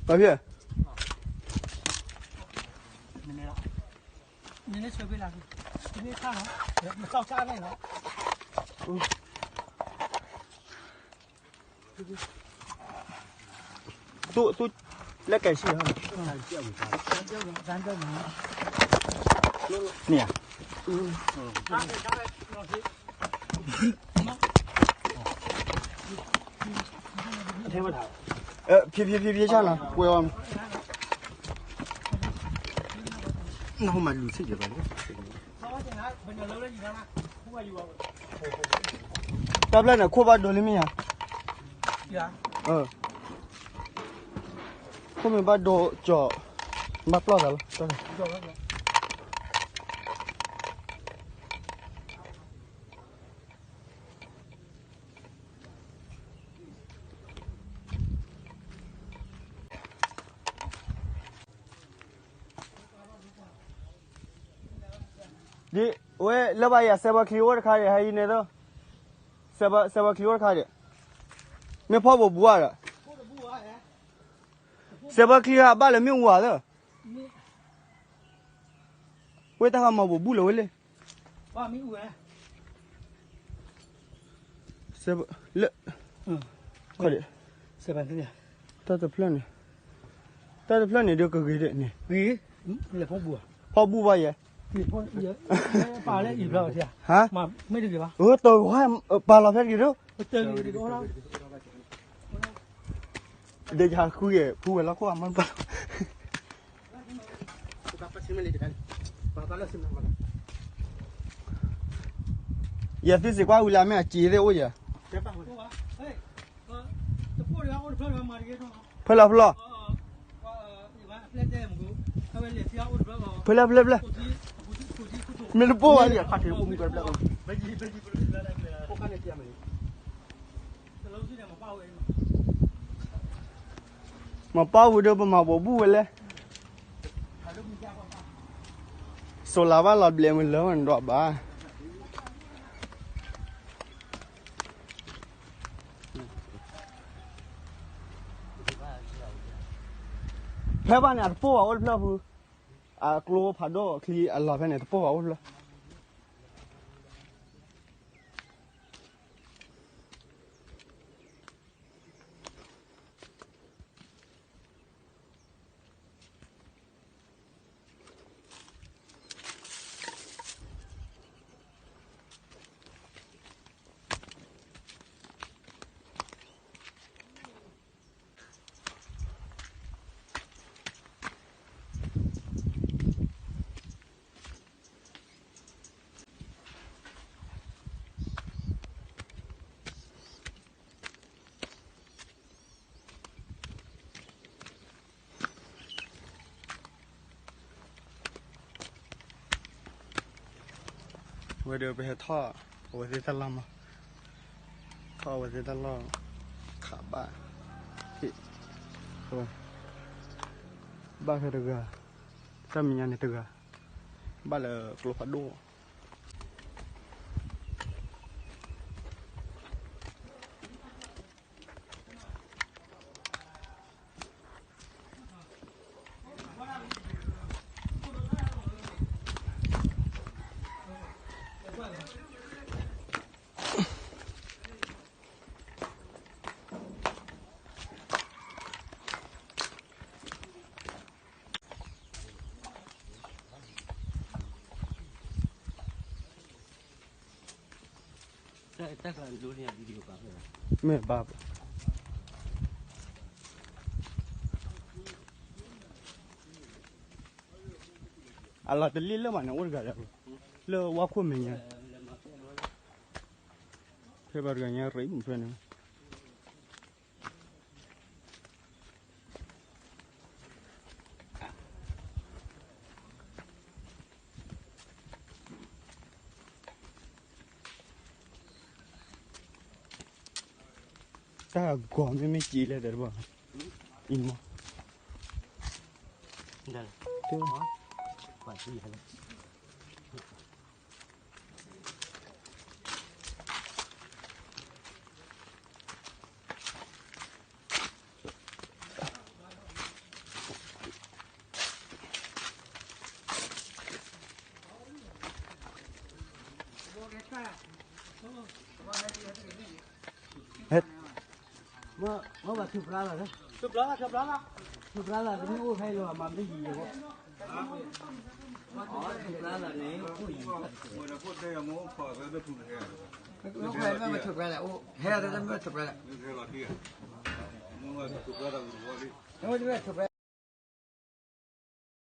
ပဖျဲၣ် သူသူ လက်ကဲရှိဟော เนี่ย ဖြည်းဖြည်းဖြည်းဖြည်းချလာကွဲအောင် နောက်မှလူစစ်ကြပါလေ တၢ်ဘျၢၣ်န့ၣ် ခိၣ်ဘၣ်ဒိလံမ့ၢ်ဧါ ခိၣ်မ့ၢ်ဘၣ်ဒိကၠီၤ ဘၣ်ပျီၢ်သးလီၤ ဒ်ဝဲလၢဘၣ်ယၤ စဲးဘၢချံအိၣ်တခါဒံး ဟဲအံၤန့ၣ်သိး စဲးဘၢချံအိၣ်တခါဒံး မ့ၢ်ဖီၣ်ဘိးဘူးဧါဒီး စဲးဘၢချံဟးဘၣ်လၢမ့ၣ်အူဧါသၢ ဝဲတၢ်ဃးမၤဘိးဘူးလၢၤဝဲလဲၣ် လၢ တၢ်တဖျၢၣ်န့ၣ် တၢ်တဖျၢၣ်န့ၣ် ဒ်ကဂ့ၤဒ်န့ၣ် ဖီၣ်ဘူးဘၣ်ယဲ ဟါ တဝဲပာ်လီၤဖဲတဂ့ၤဒိၣ် ဒ်ယၤဃုယဲၢ် ဖူဝဲလီၤခိၣ်အမါပာ်လီၤ ယသုစ့ၢ်ကွၢ်ဝံၤလၢအမ့ၢ်အစ့သ့ၣ်အိၣ်ယဲၢ် ဖဲလီၤဖဲလီၤ ဖဲလီၤဖဲလီၤ ဖဲလီၤ မ့ၢ်တပိၢ်ဘၣ်လံ မၤပာ်ဝံၤဒီးပမၤဘိးဘူးဝဲလဲၣ် စိလၤဘၣ်လီၤဘျဲးမုၢ်လၢမုၢ်ဒီးဘၣ် ဖဲဘၣ်န့ၣ် အတပိၢ်ဘၣ်အိၣ်တဖျၢၣ်ဖု အကျိဖးဒိၣ်ချံအလီၤဖဲန့ၣ် တပိၢ်ဘၣ်အိၣ်တဖျၢၣ် ဝဲဒီးပဟဲထီၣ် အဝဲသ့ၣ်တၢ်လီၢ်မး ထီၣ်အဝဲသ့ၣ်တၢ်လီၢ် ခးဘၣ် ဟ့ၣ် ဘၣ်ဖဲတဂၤ တၢ်မဲာ်ညါန့ၣ်တဂၤ ဘၣ်လၢကျိဖးဒိၣ် မ့ၢ်ဘၣ် အလီၤတလ့ၣ်လၢမးန့ၣ် အိၣ်တဂၤလၢ လၢဝါခိၣ်မဲာ်ညါ ဖဲဘၣ်တဂၤညါရံၣ်မုၢ်ဖဲန့ၣ် တၢ်ဂီၤမ့မ့ၢ်စံးလဲၣ်တဘၣ် အံၤမး တ မ့ၢ်ဘၣ်ထုးဖျါလီၤ, ထုးဖျါလီၤ, ထုးဖျါလီၤ, တမ့ၢ်အိၣ်ဖဲအံၤလီၤ မၤမ့ၢ်ယံၤယံၤ, ထုးဖျါလီၤန့ၣ်, အိၣ်ဖဲမ့ၢ်ထုးဖျါလီၤ, အိၣ်ဖဲမ့ၢ်ထုးဖျါလီၤ, မ့ၢ်ထုးဖျါ